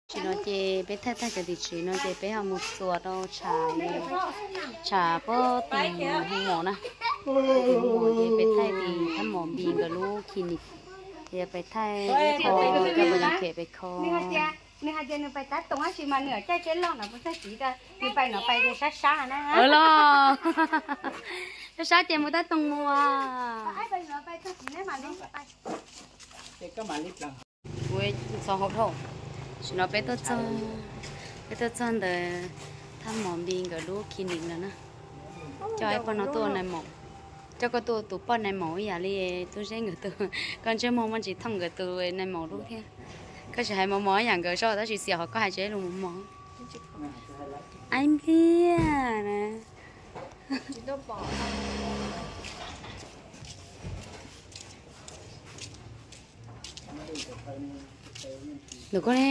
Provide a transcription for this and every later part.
Tam sim no ces peb thaij tag cov tim tsev no ces peb ho mus txuas rau tshav, tshav pob tim hu mos na. Ces peb thaij tim thaj mos Npis nkawd lub clinic. Ces peb thaij ib qho coj pov yoov khem peb kho. Nws hais tias nws pais tab toom tab sis mas nws caij tsheb loj no kuv txog txiv, nws pais no pais sab sab na. Los sab sab ces mus tab toom mus. Kuv txhob hauv dhau. Sim no peb tuaj txog, peb tuaj txog ntawm thaj mos Npis nkawd lub clinic lawm na. Coj ib poj no tuaj ua nais maum, coj koj tuaj ua tus poj nais maum ib yam li tub Zeb nkawd tus, koj ntsej muag muaj ntsis thooj nkawd tus nais maum lub thiab. Koj tsis hais mos mos ib yam nkawd zoj tab sis xiam qhov koj hais tsev lus mos mos. Aib Npliaj na. Ntawm koj ne,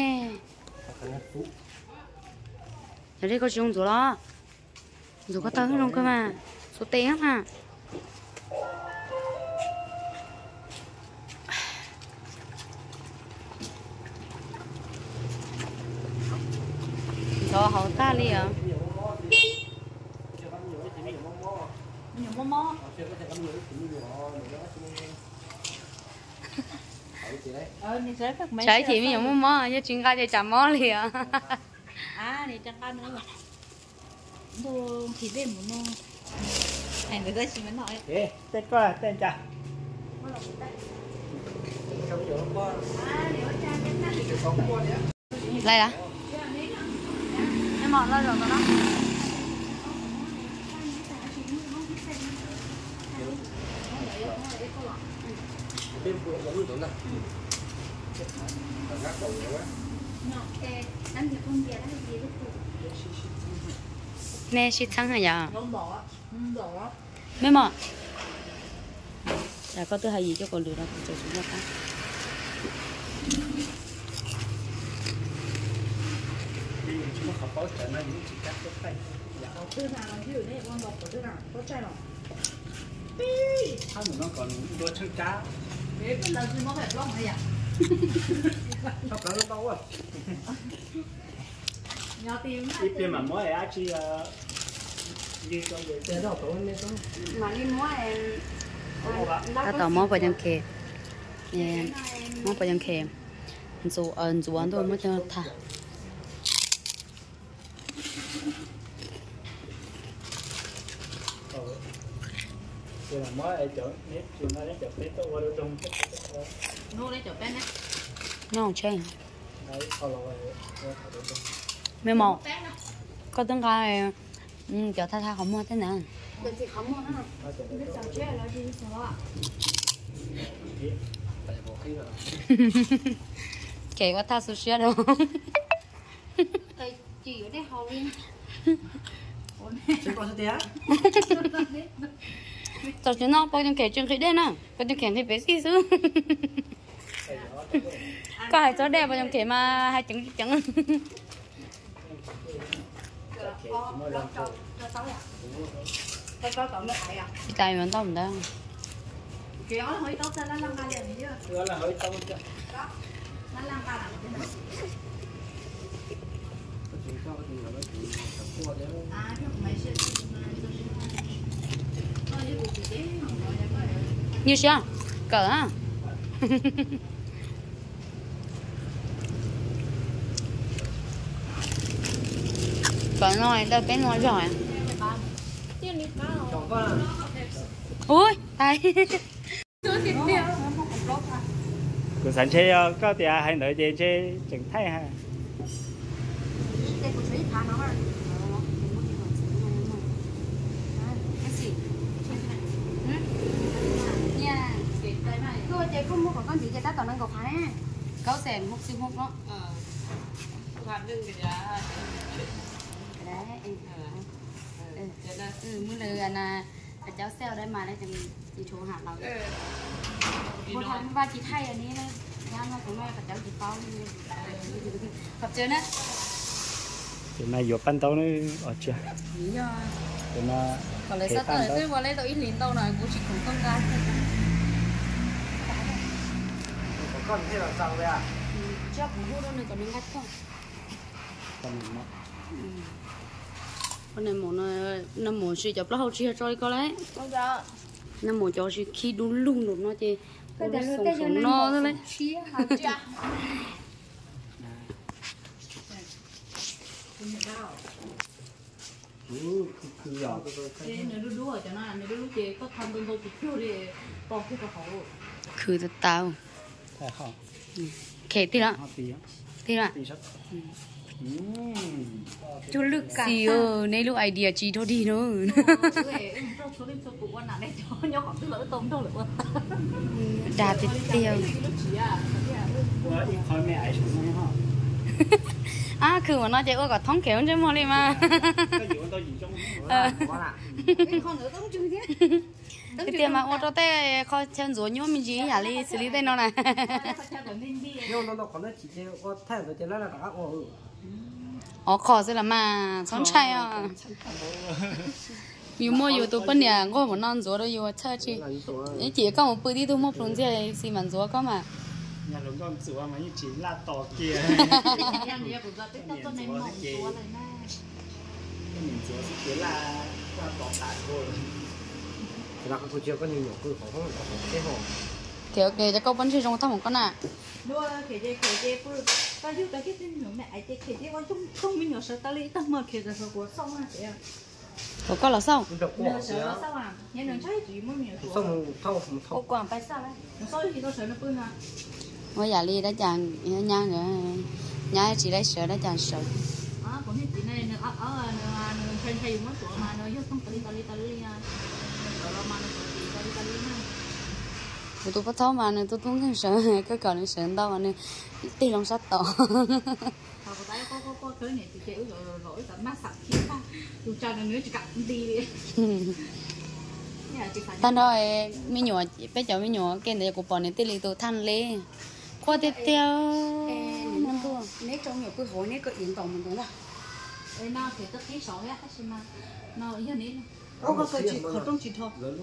yog li koj tsis zoo ntxuav los? Ntxuav koj tau zoo kawg mas, xuas tes mas. Ntxuav hauv tag li os. Tsam ib chim me nyuam muaj mob yog tsis nqa ces tsam mob li os. Laj, mos loj zaum no. Nej sib txheeb yom? Mej mos, koj twb hais yim coj kaus lwm los kuv tseem tsis nco qab. Ib pliag mam muab dab tsi, tab tom muab pos cov khes, muab pos cov khes ntxuav ntua muab coj thaj. Noj tsheb. Me mos, koj twb nqa cov thaj thaj qhov muag thiab na. Kev ua thaj xu siab rau. Txaus tsis noj pos cov khes tsis nqhis dej na, pos cov khes nqhis pem xij xwb. Koj hais txog dej pos cov khes mas hais ceev tsis ceev. Cas yuav ntau ntawd. Nyuaj siab kawm. Kawm no ntawm peb no zog. Ui, tas. Kuv xav ntshe yog koj tias hais ntawd ces ntshe tseem thaij ha. Ces koj muab kom koj ntxiv ces tab tom nees nkaum phav ne, kaub xees hmoob xwb hmoob no. Mws lawm na, cov xeej dai mas na, ces tshuav ham los. Ua thaum vaj tsis thaij ni, yog no tus no cov tsis paub. Qhov tsev na. Ces mas yuav paj ntaub na, os tsia. Yog. Kom lawv xa tuaj twb ua lawv tau ib hlis ntau no kuv tsis khoom tuaj nqa. Tsis yog kuv hu rau nws kom nws nqa tuaj. Naj mus, naj mus tsis cov plaub hau tsis yog tso li ko lauj. Naj mus cov tsis khi du lug nraum no ces ua lub xoo saum no xwb lauj. Khwv tas tas. Khem tiag lawm. Tiag lawm. Xi, neb lub idea tsis dog dig no. Dag tiag tiag. Ab, khwv ua no ces ua kom thoob khem ntsej muag li mas. Tiag tiag mas ua rau tej qhov chaw ntxuav nyuaj me ntsis yam li xws li tej no na. Ov qhov xwb los mas txhob ntshai os. Yus muaj yus tus poj niam nquag mus no ntxuav rau yus txhawj tsis. Ib chim koj mus pw tib tug muaj plhus ntxiag xis mas ntxuav koj mas. Thiab ua ke cov koj pob ntseg zoo tag mus koj na. Kuv koj los xauj. Ua yam li dab cas nyab, nyab tsis laib sawv dab cas sawv. Kuv tus poj thaub mas nws tub tub nkeeg sawv, koj kom nws sawv ntau mas nws tig loo sab tod. Tag nrho me nyuam, peb cov me nyuam ke ntawd kuv pom nws tij li tus thaj li. Quaj tiag tiag. Neb tso me nyuam pw hauv neb koj iv ntaus mus ntawd ntag. Kuv twb tsis tau qhib qhov rooj.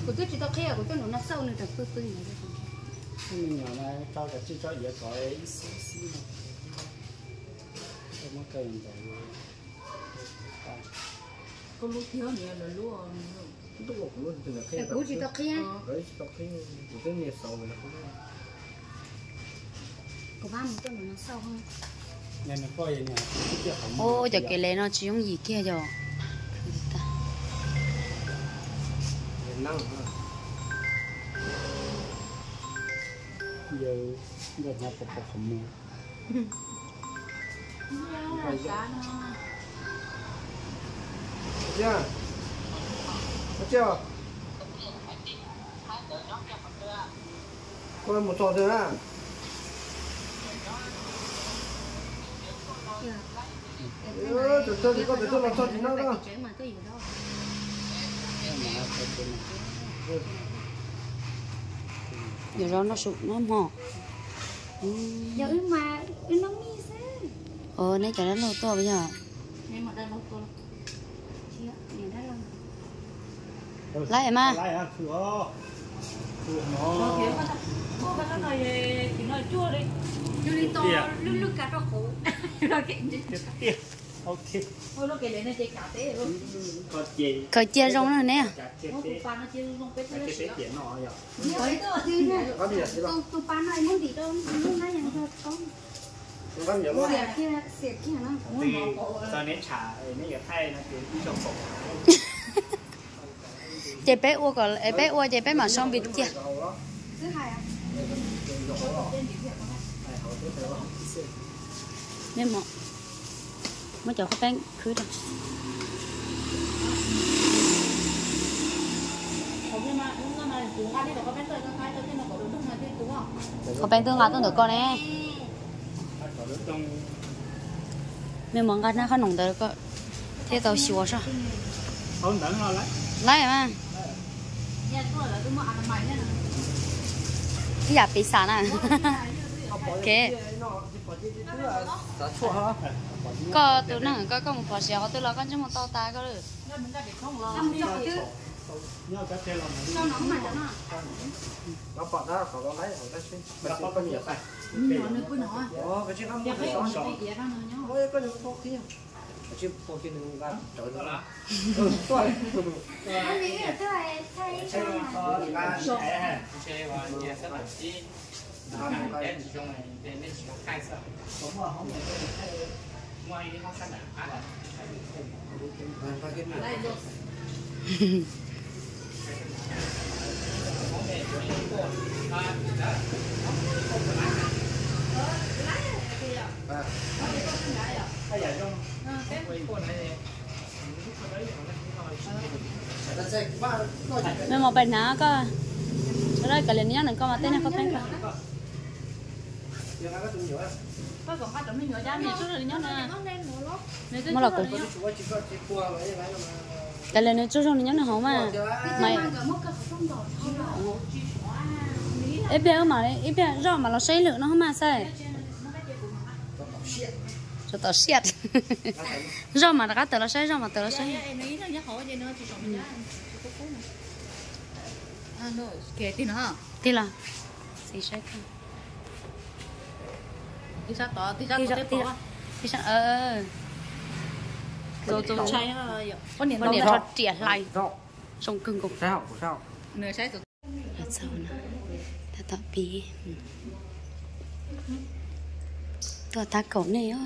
Kuv twb tsis tau qhib, kuv twb nrog nws xauj nws tseem pw pw ntawd. Me nyuam no tso kav tsij tso iav kom ib xib xib no. Kuv tsis tau qhib. Kuv pab mus tuaj nrog nws xauj. Ua cov kev le no tsis yooj yim kiag yom. Koj mus txog twg na? Koj tus txog tsis no na. Yog zov noj su noj mov. Neb cov dab laug tuaj yog. Laib mas. Khaws cia zoo na neb. Ces peb ua kom, peb ua ces peb mam sau npis cia. Muab cov khaub peeb khwb rau. Khaub peeb twb nqa tuaj ntawm koj ne. Me muab nqa hnab qhob noom ntawd koj thiaj tau xyuas soj. Laib mas. Ib yam piv xam na. Kev. Koj tus neeg koj, koj mus phom siav qhov twg los koj ntsej muag tau tas koj lawm. Nws mus pem hnav koj, sawv daws kav liam nws nyob nws koj mas tej neeg koj pheej koj. Muab los kuv. Kav liam nws tsaug zog nws nyob nws hauv mas. Ib pliag wb mam, ib pliag zoj mam los saib lwm no mas xav. Tsuas tom siab. Zoj mam rov qab tawm los saib, zoj mam tawm los saib. Tig los. Xis saib. Poj niam tso riam hlais, zoo kawg nkaus. Los txog no, tab tom pib tuaj tab kaum nej os.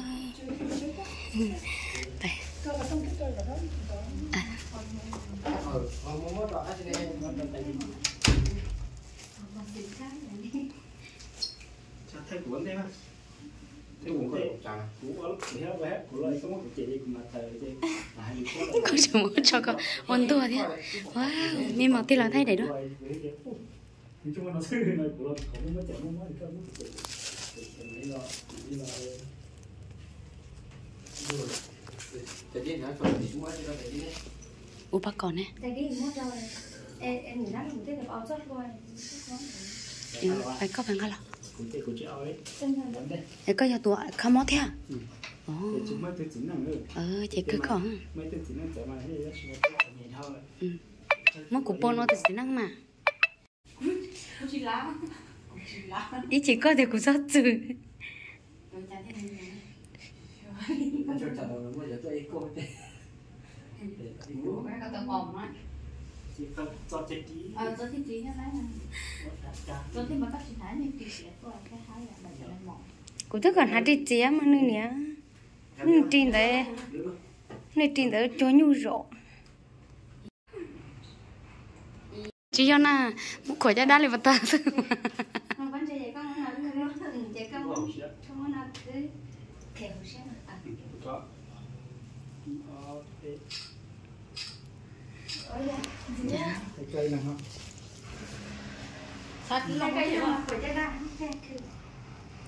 Kuv tseem muab tso koj ua ntuag thiab. Ua, me mos tig los thaij daim duab. Ua pab kom ne. Pais koj pais nqa los. Es koj yog tus kho mob thiab? Ces kawg koj. Muab kuv pom no tus txiv neej mas. Ib chim koj tias kuv txhob txwm. Kuv twb kom hnav ris txiav mas nws niam, nws ris ntawd, nws ris ntawd cuag nyuj zom. Tsis yog na, muab khuam caj dab li pas tas xwb.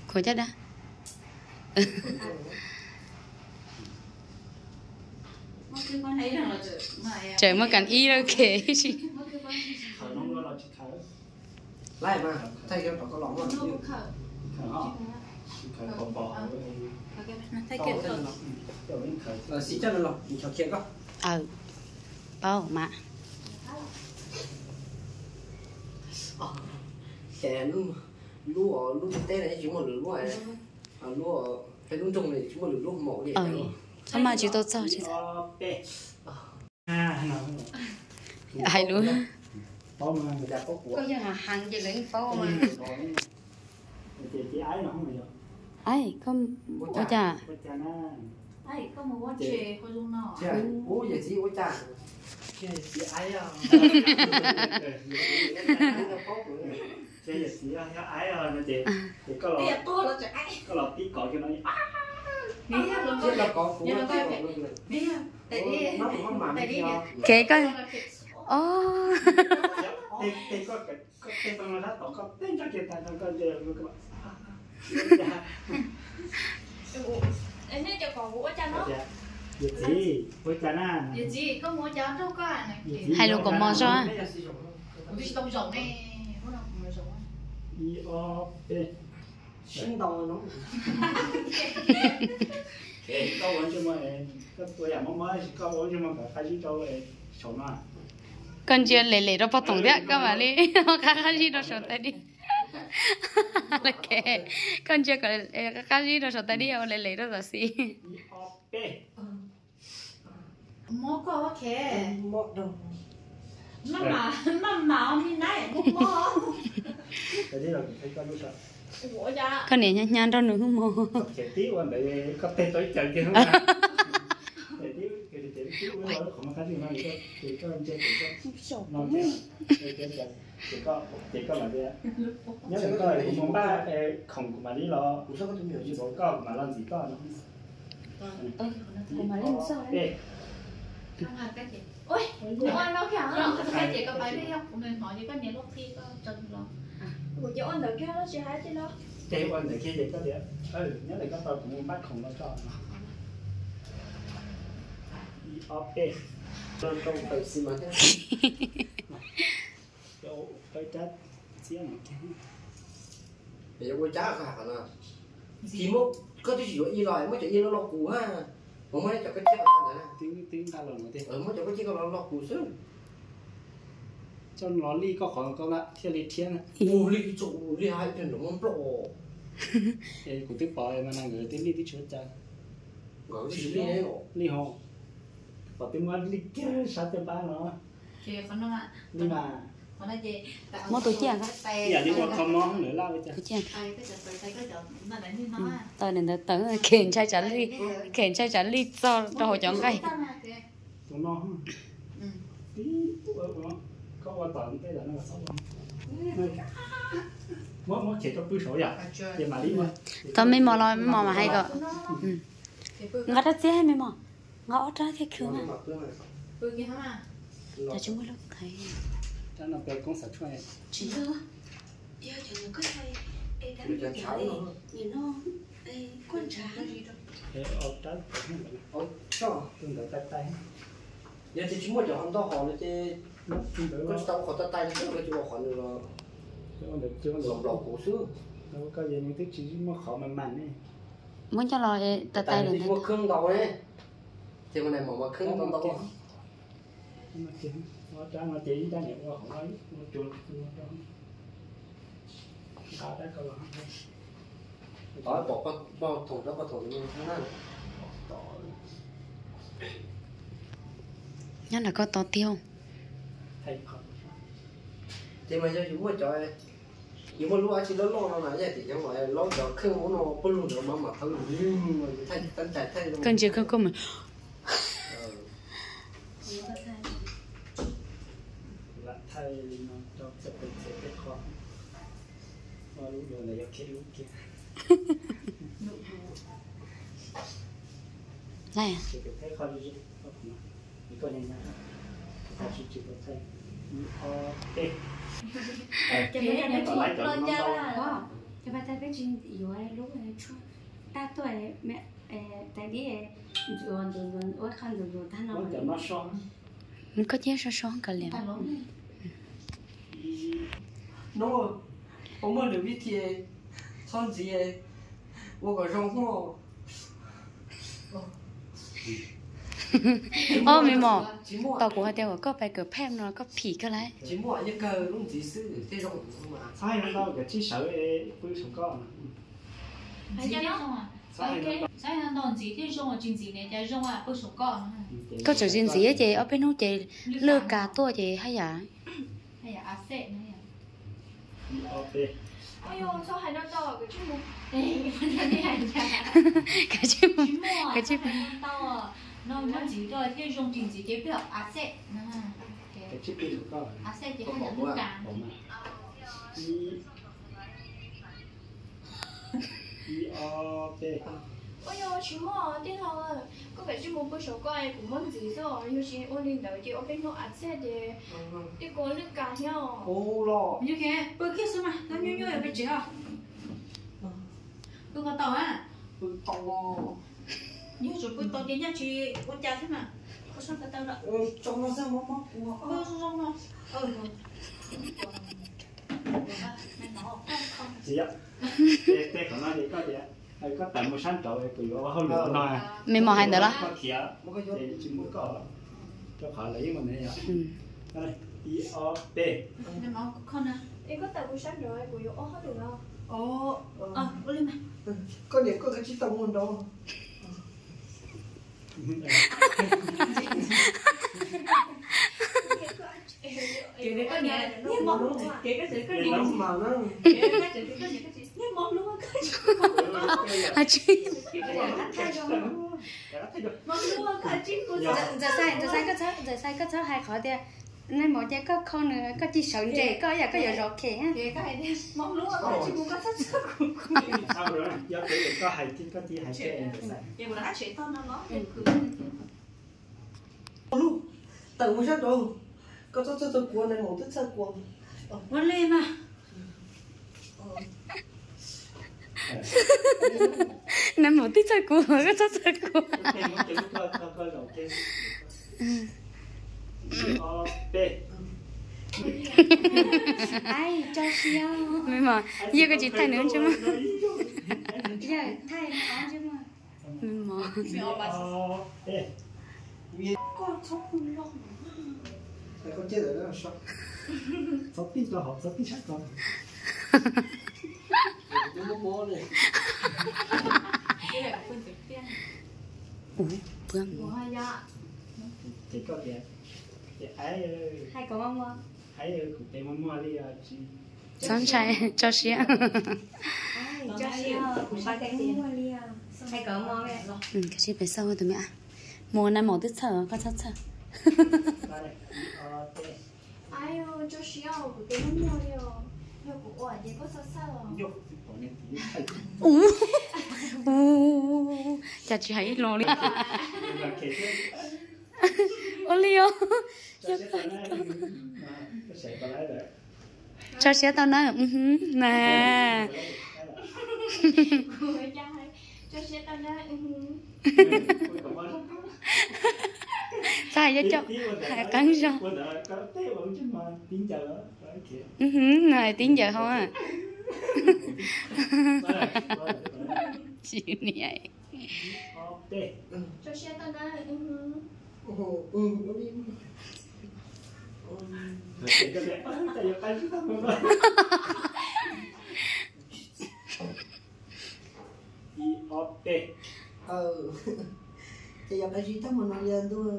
Khuam caj dab. Tseem muaj kas ib lawm kev tsis. Aw, paub mas. Lub, lub teb no tsis muaj lwm lub, lub, lub nroog no tsis muaj lwm lub maum li. Koj mas tsis tau txog tsis txog. Hais lus. Koj yog heev ces lawv yeej paub mas. Aib, koj ua cas? Kev koj. O. Hais lus kom mos zog. Koj ua ntsej muag, koj ua yam mob mob, koj ua ntsej muag kom qab zib rau saum no. Koj ntsia lem lem rau pov thoom thiab koj mam li qab qab zib rau saum tais dib. Koj ntsia kom qab qab zib rau saum tais dib, ua lem lem rau tam sim. Mob koj, ok. Maj mam, maj mam, mi nab mob mob. Koj niam hnyav hnyav nrog nws hwj mos. Nyob ntawm koj, kuv mus npaj khoom kuv mam li los, kuv xauj koj tus me nyuam tsis npaum koj kuv mam los ntxiv koj no. Ces ua ntawd kiag ces koj tias, nyob ntawm koj tau kuv mus npaj khoom los tso no. Ib ob peb, rau rau tawm xi mas thiab. Rab txiab no. Yuav ua cab qhov no, tsis muab, koj twb tsis yuav ib los, muab cov ib los loj kuv ha, muab cov koj cab ntawd, twb nqa los no tiag, muab cov koj cab los loj kuv xwb. Coj los lij koj qhov koj thiaj li rhiab na. Ua lij tso, ua lij hais tias nws muab nploj. Es kuv twb pom mas nkawd twb lij twb tshuav cas. Nkawd twb tsis lij, lij ho. Pom twb muab lij kiag sab tej pab no. Lij mas. Muab tus ciaj, yam li ua kho mob lawm laj li cas. Tus ciaj. Tawm ntawd tawm, khem ntshai tsam lij, khem ntshai tsam lij txog rau hauv cov nqaij. Tau me mos los me mos mas hais kom nqa rab txiab me mos, nqa ob rab thiaj khwv mas. Tsis muaj lub thaiv. Tsis yog, yog cov ntawd koj txhais es dab nim no kuj ntshav. Yog tias tsis muaj cov ho ntau hov no ces koj tsis tau ua qhov tais tais li, koj tsis ua qhov nws los nplaum kuv xwb. Muab coj los tais tais lawm ntawd. Muaj khwb ntau ne, ces ua nais mos mas khwb ntau ntau. Nqa rab ko los, pom poj thoom rab poj thoom no na. Nyob nram koj to tiag. Ces mas yog yus muaj cov, yus muaj lub dab tsi loj loj no na, yog tias yog laub cov kheej ub no pawg lug ntawd mas mam thawb, yus thaij tab tais thaij. Koj ntsia koj koj mas. Lam thaij li no rau txhua tus txhua tej qho. Lub dua ntawd yog khib lub kiag. Laj. Cov paj tag peb tsis yuav lub tshuaj tag tuaj, tais dib ntxuav ntxuav ntxuav ua qhov ntxuav ntxuav tag no. Koj cia so so kav liam. No, ua muaj lwm vib thi, txhob ntxiv, ua kom zoo hwj. Ob me mos, tau kuv hais tias kom koj pais kawm phaj no koj phim kawg lawm. Tsis muaj, yeej kawg lub ntxiv xwb thiaj zoo. Txhob hais ntau, cov tsib sawv pw saum koj. Txhob hais ntau ntxiv thiaj zoo, tsis ntxiv ne cas zoo, pw saum koj. Koj tseem tsis ntxiv ces ob peb hnub ces lwj kas tuaj ces haj yam. Kav tsij mus, kav tsij mus. No muab ntxiv rau thiaj zoo, tsis ntxiv ces peb a xej. A xej ces haj yam lwj kas. Ib ob peb. Ua yog tsis muaj tij laug, koj kav tsij mus pw saum koj, kuv muab ntxiv xwb, yog tsis ua li ntawd ces ua peb hnub a txhiaj ces tej kua lwj kas thiab. Ua los pw kiag xwb mas, nyob nyuaj nyuaj pem tsev os. Pw ko tau a? Pw tau. Yog tsuas pw tau ces nyaj tsis ua cas thiab mas. Koj sab ko taw lawm. Tso no xwb, mob mob kua. Koj zoo no. Tsis yog, tej qhov no ces koj tias Koj tawm mus sab nraud kuv yuav ua hauj lwm no. Me mos hais ntawd los? Koj khiav, ces tsis muaj koj, rau qhov lawv yeej ua ntawd yom. Ib ob peb. Koj tawm mus sab nraud kuv yuav ua hauj lwm no. Koj niam koj kav tsij tau mus nraud. Ntxawm Xais, Ntxawm Xais, koj txhob hais qhov tias nais maum ces koj khau nws koj cia sawv ntse koj yam koj yuav zov khes. Tawm mus sab nraud, koj txhob txhawj txhawj kuv, nais maum twb txhawj kuv. Ua li mas. Nais maum twb txhawj kuv, koj txhob txhawj kuv. Me mos, yog koj tsis thaij nws ntsej muag. Yog thaij nws ntsej muag. Me mos. Txhob tij rau hauv, txhob tij sab ko. Ces koj tias, ces aib, aib, kuv tes muag muag li os. Tsis txhob ntshai, tso siab. Kav tsij pes xauj tus me a. Mus nais maum twb txhawj, koj txhob txhawj. Ua, ua, cas tsis hais ib lo li. Ua li os. Tso siab tau na. Txhob hais cov coj, hais qeeb zog. Tib ncaws hauv. Tsis niam. Ces yog qab zib tag mus no li ntuj,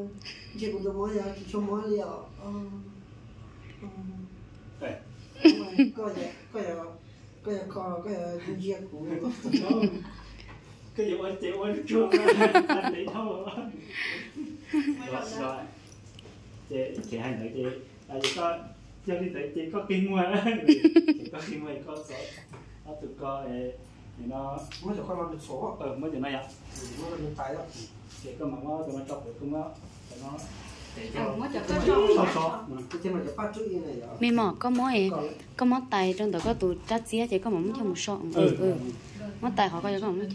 ntshe kuv tus mob yog tsis tshua mob li os. Koj yog kho los koj yog ntsia kuv. Koj yuav ua ces ua tsuag tsuag ntev dhau. Ces hais ntawd ces, yog li ntawd ces koj qi muag, ces koj qi muag koj txov ob tug ko no. Muab cov ko no, muab cov no yom. Ces koj mam muab cov no tso pem, koj muab cov no. Me mos, koj muab, koj muab tais rau ntawm koj tus rab txiab ces koj mam muab coj mus so. Muab tais qhov ko, koj mam muab coj.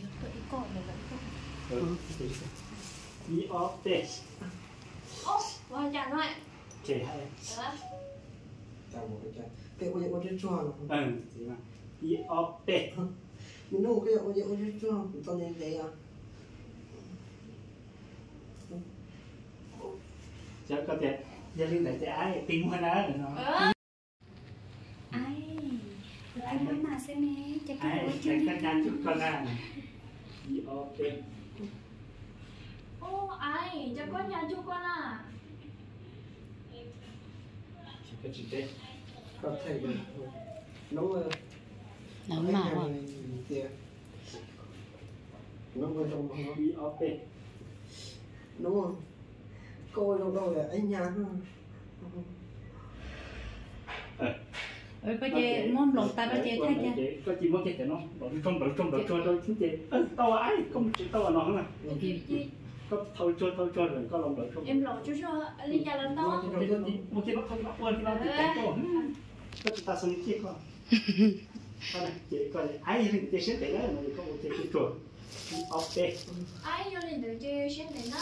Ib ob peb. Ib ob peb. Yog li ntawd ces aib, qi muag na no. Aib, kuv qi muag mas xwb ne, ces koj ua cas koj nyas cuag koj na. Ib ob peb. Aib, cas koj nyas cuag koj na. Lawv mas ua. Ib ob peb. Koj ua zoo rau aib nyas. Koj ces muab nplaum tas rau ces thaij cia. Koj cia muab kiag cov no nplaum tsuag nplaum tsuag nplaum tsuag rau xwb ces tau, aib, koj mus tsev tau no na. Koj thau tsuag thau tsuag lawm koj los nplaum tsuag. Muab kiag no thau kiag no ua kiag no tiv teev tuaj. Koj tsis tas xav li kiag koj. Ces koj aib, yog li ntawd ces siab ntev na no, koj ua kiag tsuag tsuag. Ib ob peb. Aib, yog li ntawd ces siab ntev na.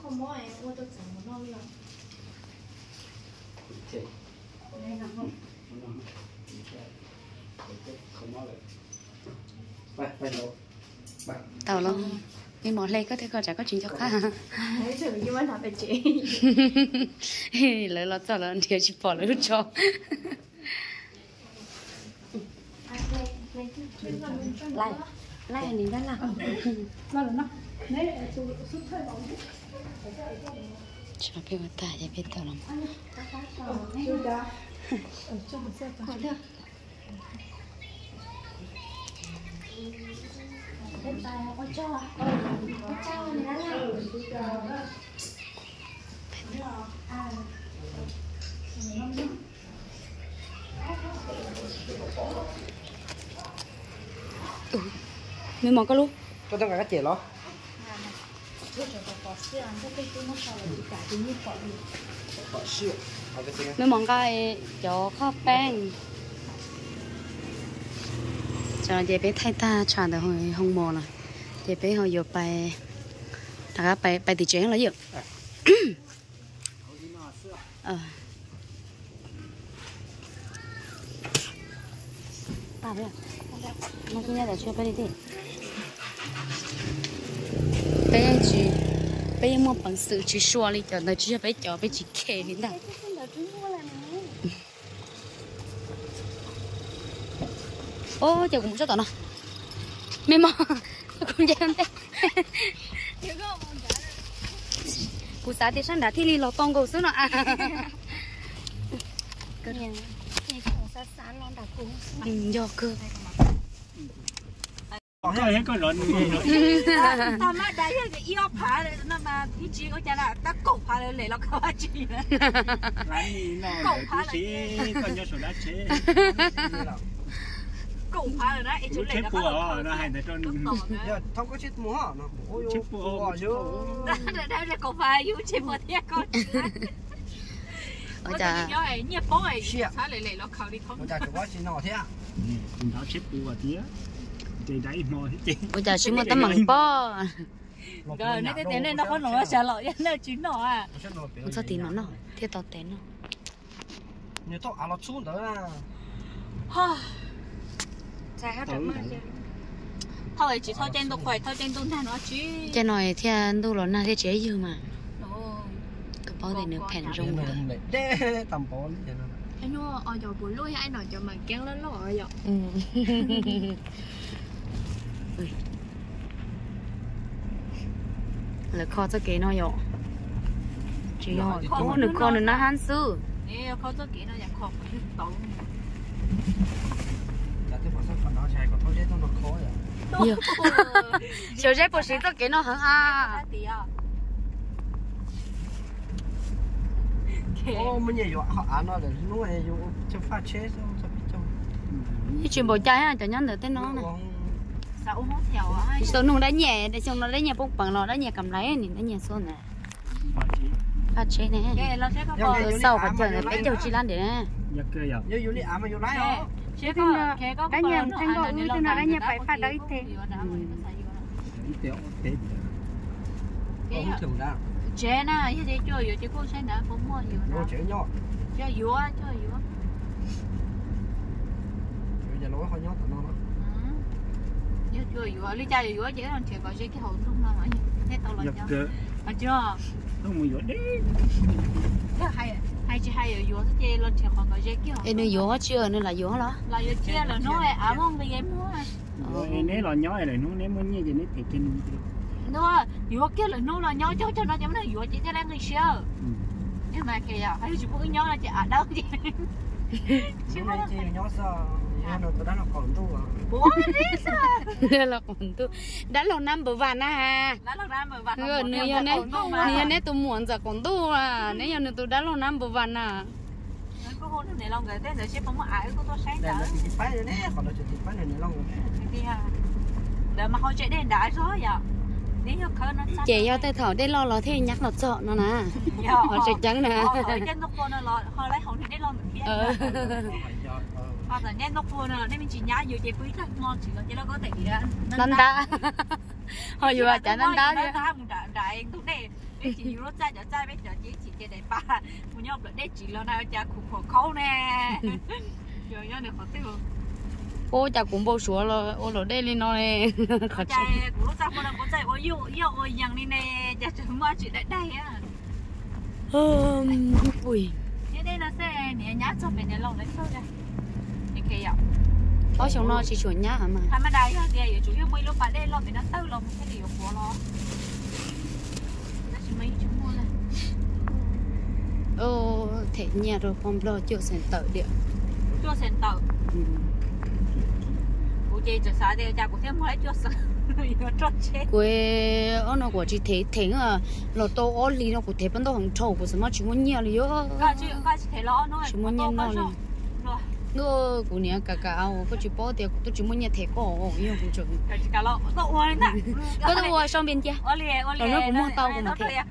kho mob ua tau txav mov noj li os. Tau los, me mos hle koj thiaj kho tsam koj tsis nco qab. Lawv los txog los nrhiav tsis pom lawv lub tso. Tso peb ua tag ces peb tau los. Me mos koj lub. Koj tau nqa kab cem los? Me mos nqa cov qhov peeb. Ces peb thaij tag tsha ntawm hoo mos lawm, ces peb ho yuav pais, rov qab pais tim tsev los yom. Peb yeej tsis, peb yeej muaj peev xwm tsis sua li cov ntawd, tsis yog peb cov, peb tsis khe li ntag. Os, ces kuv mus tsob tom no. Me mos, kuv nce ntej. Kuv xav tias sab nrad thiaj li los tau nkaus xwb no. Yog kawg. Tag mab da yog ib ob phav no mas ib tsi ua cas tab kaum phav lawm lem los khav vaj tsi. Kaum phav lawm. Kaum phav lawm na es tsuas lem los khav vaj tsi. Kaum phav yus tsis muaj thiab koj. Ua cas nyiaj poob es txhab lem lem los khav li thoob. Ua cas tsis muaj teeb meem pob. Nkawd neb tej tias nej noj qhob noom los sas los yog nej tsis noj. Mus txog tim no noj thiaj tau tes noj. Thauj tsis thauj caij ntuj qhuav, thauj caij ntuj nag no tsis. Caij no thiaj ntuj los nag thiaj tsis ywg mas. Koj paub tias nws phem zoo. Lawv kho txoj kev no yom? Tsis yog, nws kho nws nab hab xwb. Xyov Zeb puas siv txoj kev no heev a. Yeej tsis npaum cas cov nyob ntawm tej no na. Tsis tau nug dab nyiaj, xyoo no dab nyiaj poob peev los dab nyiaj kam laiv, nim dab nyiaj txhua ntawd. Faj tsheb ne. Xauj qhov chaw ntawd peb caug tsib lab ntiam ne. Dab nyiaj theej nkauj wb twb nug dab nyiaj pais faj dawb ib teg. Tsev na, yog tias coj yuav ces kuj saib ntawd puas muaj yuav. Coj yuav, coj yuav. Yog coj yuav li cas yuav yuav ces nrhiav kom ze kiag hauv nroog no thiaj tau los nyob. Hais tsis hais yuav yuav xwb ces los nrhiav qhov kom ze kiag hauv. Es nws yuav tsis, nws lam yuav los? Los yuav tsiaj lawm hnub av muaj nqi muag. Neb los nyob lawm hnub neb muaj nyiaj ces neb them kiag nws. Yuav kiag lawm hnub los nyob cog cog no ces muab nws yuav ces thiaj li nqi siab. Yog mas ces yog tsis pub wb nyob no ces av dawb ces. Dab laug qaum ntuj, dab laug number one na. Nws yog, nws yog neb tus muam ntxawm qaum ntuj, neb yog nws tus dab laug number one na. Ces yog tej thaum dej loj los thiaj nyab los txog no na. Ho tseem ceeb na. Ntab ntab. Ho yuav cav ntab ntab thiab. Ub, cas kuv npau suav los ua luam dej li no ne. Ob xyoo no tsis tshua nyab mas. Them nyiaj rau poj nplog cuaj xees tawm diam. Kuv ob no kuv tsis them, them los tau ob hlis no kuv them pab ntaub heev dhau kuv txawm muab tsis muaj nyiaj li os. Tsis muaj nyiaj noj li. Ntuj, kuv niam kam kam, koj tsis paub tias kuv twb tsis muaj nyiaj them koj, yog kuv tseem, koj tuaj ua sau npias ncia, los no kuv muag tau kuv mam them.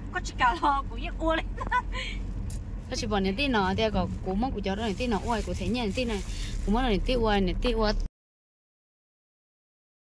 Koj tsis pom niam tij no tias kom kuv muab kuv cov rau niam tij no ua, kuv them nyiaj niam tij no, kuv muab rau niam tij ua, niam tij ua